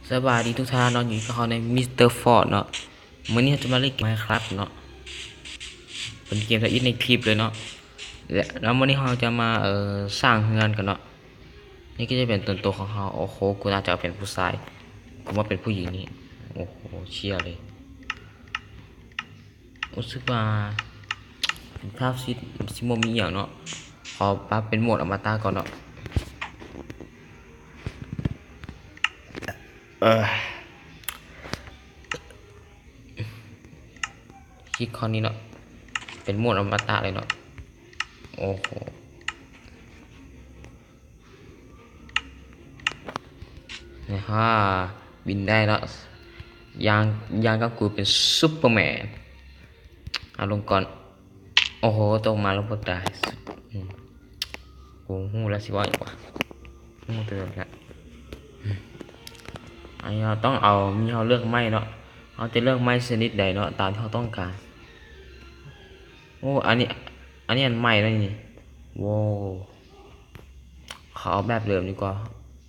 ສະບາຍດີທຸກທ່ານເນາະ, ຍິນດີຕ້ອນຮັບເຂົ້າສູ່ Mister Ford ເນາະ. ມື້ນີ້ເຮົາຈະມາຫຼິ້ນເກມ Minecraft ເນາະ, ເປັນເກມທຳອິດໃນຄລິບເລີຍເນາະ. ແລະ ແລ້ວມື້ນີ້ເຮົາຈະມາ ເອີ ສ້າງເຮືອນກັນເນາະ. ນີ້ກໍຈະເປັນຕົວຕົນຂອງເຮົາ. ໂອ້ໂຫ ກູໜ້າຈະເປັນຜູ້ຊາຍ, ກູມາເປັນຜູ້ຍິງນີ້. ໂອ້ໂຫ ເຊຍເລີຍ. ຮູ້ສຶກວ່າພາບຊິ ຊິບໍ່ມີຫຍັງເນາະ, ຂໍປັບເປັນໂໝດອະມະຕະກ່ອນເນາະ. ເອີ ຄລິກຂໍ້ນີ້ເນາະ, ເປັນໂໝດອະມະຕະເລີຍເນາະ. ໂອ້ໂຫ ອາຮາ ບິນໄດ້ເນາະ, ຢ່າງ ຢ່າງກັບກູເປັນຊຸບເປີແມນ. ເອົາລົງກ່ອນ. ໂອ້ໂຫ ຕົກມາແລ້ວບໍ່ຕາຍ. ອືມ ກູຮູ້ແລ້ວຊິເວົ້າຫຍັງວະ, ຮູ້ແຕ່ແລ້ວ. ອືມ ອັນນີ້ເຮົາຕ້ອງເອົາ ມີ ເຮົາເລືອກໄມ້ເນາະ, ເຮົາຈະເລືອກໄມ້ຊະນິດໃດເນາະ ຕາມທີ່ເຮົາຕ້ອງການ. ໂອ້ ອັນນີ້ ອັນນີ້ອັນໃໝ່ເນາະນີ້. ໂວ້ ເຂົາເອົາແບບເດີມດີກວ່າ,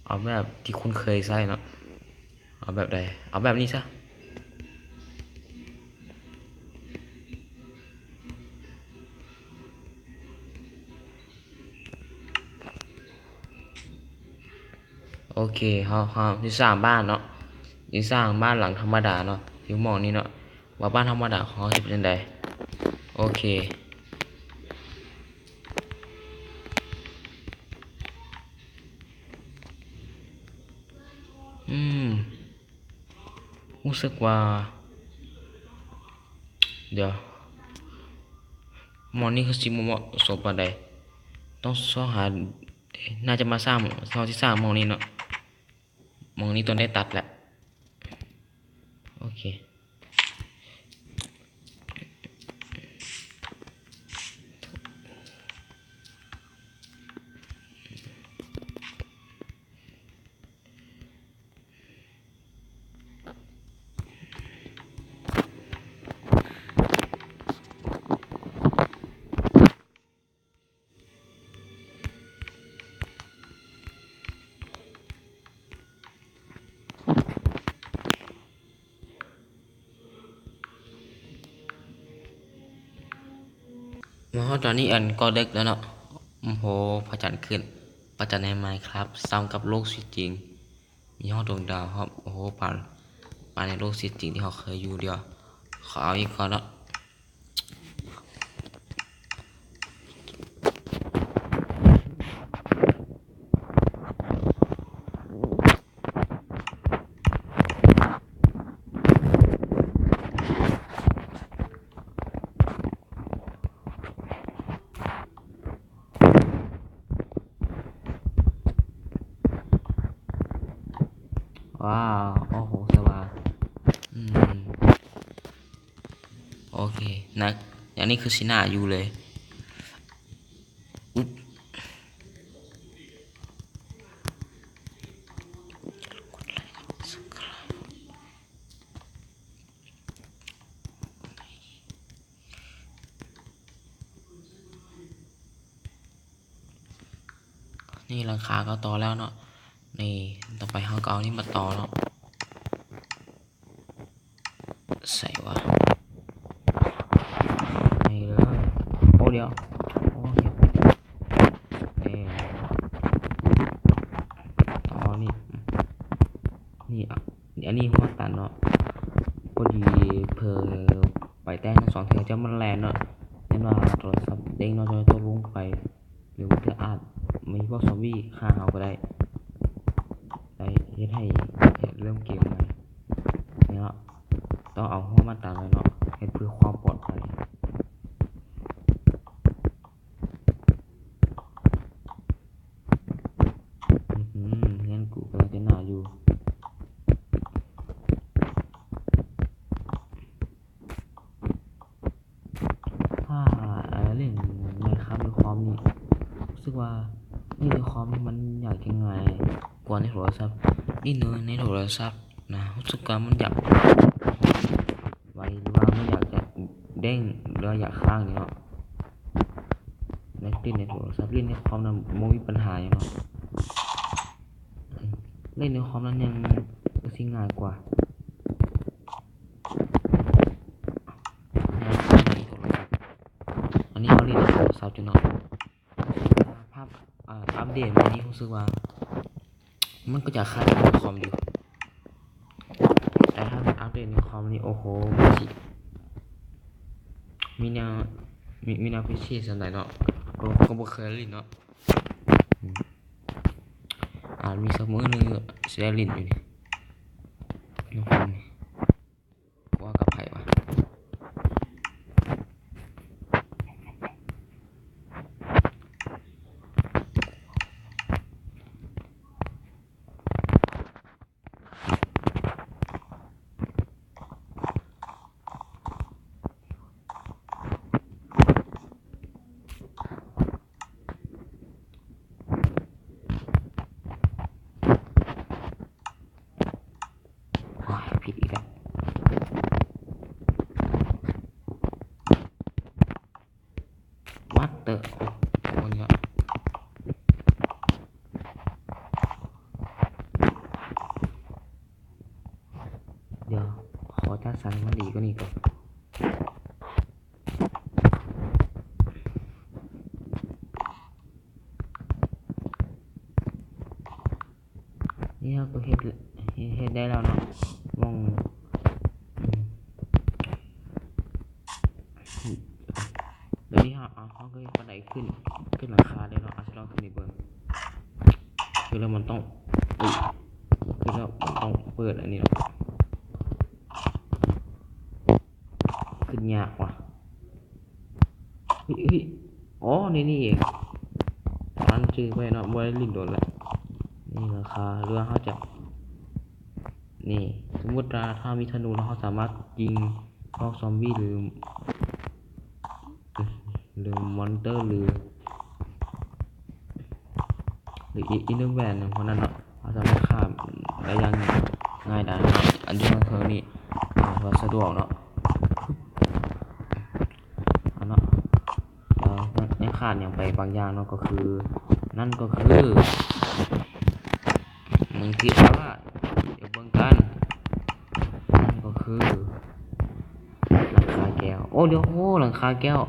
ເອົາແບບທີ່ຄຸ້ນເຄີຍໃຊ້ເນາະ. ເອົາແບບໃດ? ເອົາແບບນີ້ຊະ. ໂອເຄ ເຮົາ ເຮົາຊິສ້າງບ້ານເນາະ, ຊິສ້າງບ້ານຫຼັງທຳມະດາເນາະ ຢູ່ໝ່ອງນີ້ເນາະ, ວ່າບ້ານທຳມະດາຂອງເຮົາຊິເປັນຈັ່ງໃດ. ໂອເຄ. ອືມ ຮູ້ສຶກວ່າ ດຽວ ໝ່ອງນີ້ຄືຊິບໍ່ເໝາະສົມປານໃດ, ຕ້ອງຊອກຫາ ໜ້າຈະມາສ້າງ ເຮົາຊິສ້າງໝ່ອງນີ້ເນາະ, ໝ່ອງນີ້ຕ້ອງໄດ້ຕັດແຫຼະ. ໂອເຄ. ມາຮອດຕອນນີ້ອັນກໍເດິກແລ້ວເນາະ. ໂອ້ໂຫ ພະຈັນຂຶ້ນ, ພະຈັນໃນ Minecraft ສ່ຳກັບໂລກຊີວິດຈິງ. ມີຮອດດວງດາວພ້ອມ. ໂອ້ໂຫ ປານ ປານໃນໂລກຊີວິດຈິງທີ່ເຮົາເຄີຍຢູ່. ດຽວ ຂໍເອົາອີກກ່ອນເນາະ. ວ້າວ ໂອ້ໂຫ ສະບາຍ. ອືມ ໂອເຄ ໜັກ ອັນນີ້ຄືຊິໜ້າຢູ່ເລີຍ. ອຸບ ນີ້ຫຼັງຄາກໍຕໍ່ແລ້ວເນາະ. ນີ້ ຕໍ່ໄປເຮົາກໍເອົານີ້ມາຕໍ່ເນາະ. ໃສ່ວະ ນີ້ເລີຍ. ໂອ້ ດຽວ ໂອ້ ເຮັດ ນີ້ ຕໍ່ນີ້ ນີ້ ອັນນີ້ຫົວຕັນເນາະ. ພໍດີເຜີໄປແຕ່ງທັງສອງເທື່ອ ຈະມັນແລ່ນເນາະ, ເຫັນວ່າໂທລະສັບເດ້ງເນາະ ຈະຕົກລົງໄປ ຫຼືວ່າເທື່ອອາດມີພວກຊອມບີຂ້າເຮົາກໍໄດ້. ໄດ້ເຮັດໃຫ້ເລີ່ມເກມໃໝ່ເນາະ, ຕ້ອງເອົາຫົວມາຕັນໄວ້ເນາະ ເຮັດເພື່ອຄວາມປອດໄພ. ອື ເຮືອນກູກຳລັງຈະໜ້າຢູ່. ຖ້າ ເອີ ຫຼິ້ນ Minecraft ຢູ່ຄອມນີ້ ຮູ້ສຶກວ່າຫຼິ້ນຢູ່ຄອມນີ້ມັນຢາກຈະງ່າຍກວ່າໃນໂທລະສັບ. ຫຼິ້ນຢູ່ໃນໂທລະສັບນະ ຮູ້ສຶກວ່າມັນຢາກໄວ ຫຼືວ່າມັນຢາກຈະເດ້ງ ຫຼືວ່າຢາກຄ້າງນີ້ເນາະ. ໃນ ຫຼິ້ນໃນໂທລະສັບ ຫຼິ້ນໃນຄອມນັ້ນບໍ່ມີບັນຫາຫຍັງເນາະ. ເອີ ຫຼິ້ນໃນຄອມນັ້ນຍັງ ຮູ້ ທີ່ງ່າຍກວ່າ. ອັນນີ້ເຮົາຫຼິ້ນໂທລະສັບຢູ່ເນາະ. ພາບ ເອີ ອັບເດດໃໝ່ນີ້ຮູ້ສຶກວ່າມັນກໍຈະຄ້າຍກັບຄອມຢູ່, ແຕ່ຖ້າອັບເດດໃນຄອມນີ້ ໂອ້ໂຫ ມັນຊິມີແນວ ມີ ມີແນວພິເສດສ່ຳໃດເນາະ. ກໍ ກໍບໍ່ເຄີຍຫຼິ້ນເນາະ. ອາດມີສັກມື້ໜຶ່ງຊິໄດ້ຫຼິ້ນຢູ່ນີ້ ໃນຄອມນີ້. ເວົ້າກັບໃຜວະ? ໂອ້ຍ ຜິດອີກແລ້ວ. What the ໂອ້ຍ ດຽວ ຂໍຈັດສັນໃຫ້ມັນດີກວ່ານີ້ກ່ອນ. ນີ້ເຮົາກໍເຮັດ ເຮັດ ເຮັດໄດ້ແລ້ວເນາະ. ໝ່ອງ ອືມ ດຽວນີ້ເຮົາ ເອົາ ເຮົາກໍເຮັດບັນໄດຂຶ້ນ ຂຶ້ນຫຼັງຄາໄດ້ເນາະ. ເອົາ ຊິລອງຂຶ້ນໃຫ້ເບິ່ງ. ຄືແລ້ວມັນຕ້ອງ ອຸ້ຍ ຄືແລ້ວມັນຕ້ອງເປີດອັນນີ້ເນາະ. ຂຶ້ນຍາກວ່ະ. ເຮີ້ຍ ເຮີ້ຍ ອໍ ໃນນີ້ເອງ. ຕັ້ງຊື່ໄວ້ເນາະ ບໍ່ໄດ້ຫຼິ້ນດົນລະ. ນີ້ລະຄະ ຫຼືວ່າເຮົາຈະ ນີ້ ສົມມຸດວ່າຖ້າມີທະນູແລ້ວ ເຮົາສາມາດຍິງພວກຊອມບີ້ ຫຼື ຫຼືມອນເຕີ ຫຼື ຫຼືອີ ອີເນີແວນຫຍັງພວກນັ້ນເນາະ ເຮົາສາມາດຂ້າມໄດ້ຢ່າງງ່າຍດາຍເນາະ. ອັນຢູ່ເທິງໆນີ້ ເອີ ວ່າສະດວກເນາະ. ເອົາເນາະ ເອີ ຍັງ ຍັງຂາດຫຍັງໄປບາງຢ່າງເນາະ ກໍຄື ນັ້ນກໍຄື ເມືອງທິພະລາດ ດຽວເບິ່ງກັນ ນັ້ນກໍຄື ຫຼັງຄາແກ້ວ. ໂອ້ ດຽວ ໂອ້ ຫຼັງຄາແກ້ວ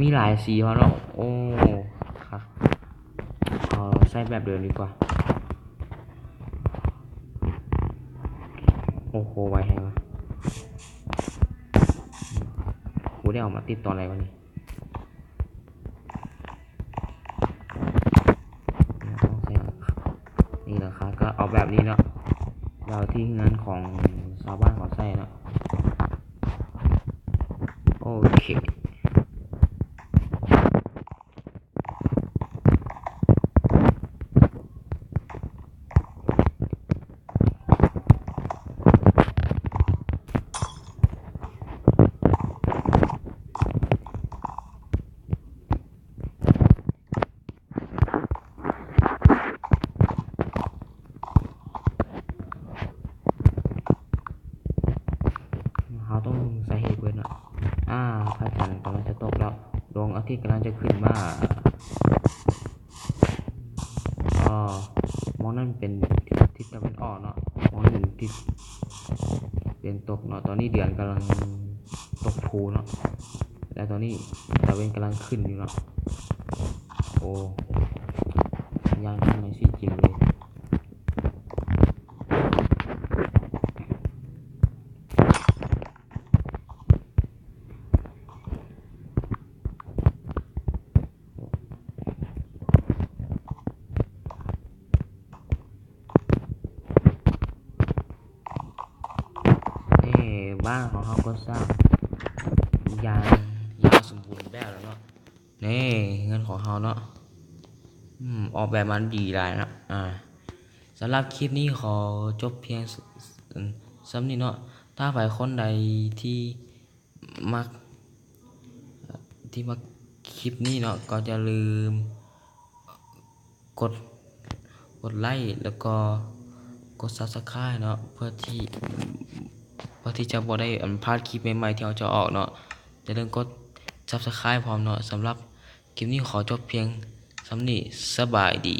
ມີຫຼາຍສີເນາະ. ໂອ້ ຄັກ ເອົາໃຊ້ແບບເດີມດີກວ່າ. ໂອ້ໂຫ ໄວແຮງ. ກູໄດ້ເອົາມາຕິດຕອນໃດວະນີ້? ນີ້ລະຄະ ກໍເອົາແບບນີ້ເນາະ ແບບທີ່ເຮືອນຂອງຊາວບ້ານເຂົາໃຊ້ເນາະ. ໂອເຄ ເຮົາຕ້ອງໃສ່ໃຫ້ເບິດເນາະ. ອາ ພະຈັນກຳລັງຈະຕົກແລ້ວ ດວງອາທິດກຳລັງຈະຂຶ້ນມາ. ອໍ ໝ່ອງນັ້ນເປັນທິດຕາເວັນອອກເນາະ ໝ່ອງນີ້ເປັນທິດຕາເວັນຕົກເນາະ. ຕອນນີ້ເດືອນກຳລັງຕົກພູເນາະ ແລະ ຕອນນີ້ຕາເວັນກຳລັງຂຶ້ນຢູ່ເນາະ. ໂອ້ ຢ່າງທຳໄມສີຈິງເລີຍ. ນີ້ ບ້ານຂອງເຮົາກໍສ້າງຢ່າງ ຢ່າງສົມບູນແບບແລ້ວເນາະ. ນີ້ເຮືອນຂອງເຮົາເນາະ ອືມ ອອກແບບມາດີຫຼາຍເນາະ. ອາ ສຳລັບຄລິບນີ້ຂໍຈົບພຽງ ສ- ສ່ຳນີ້ເນາະ. ຖ້າໃຜຄົນໃດທີ່ມັກ ທີ່ມັກຄລິບນີ້ເນາະ ກໍຢ່າລືມກົດ ກົດໄລ້ ແລ້ວກໍກົດ Subscribe ເນາະ ເພື່ອທີ່ ເພື່ອທີ່ຈະບໍ່ໄດ້ ອັນ ພາດຄລິບໃໝ່ໆທີ່ເຮົາຈະອອກເນາະ. ຢ່າລືມກົດ Subscribe ພ້ອມເນາະ. ສຳລັບຄລິບນີ້ຂໍຈົບພຽງສ່ຳນີ້. ສະບາຍດີ.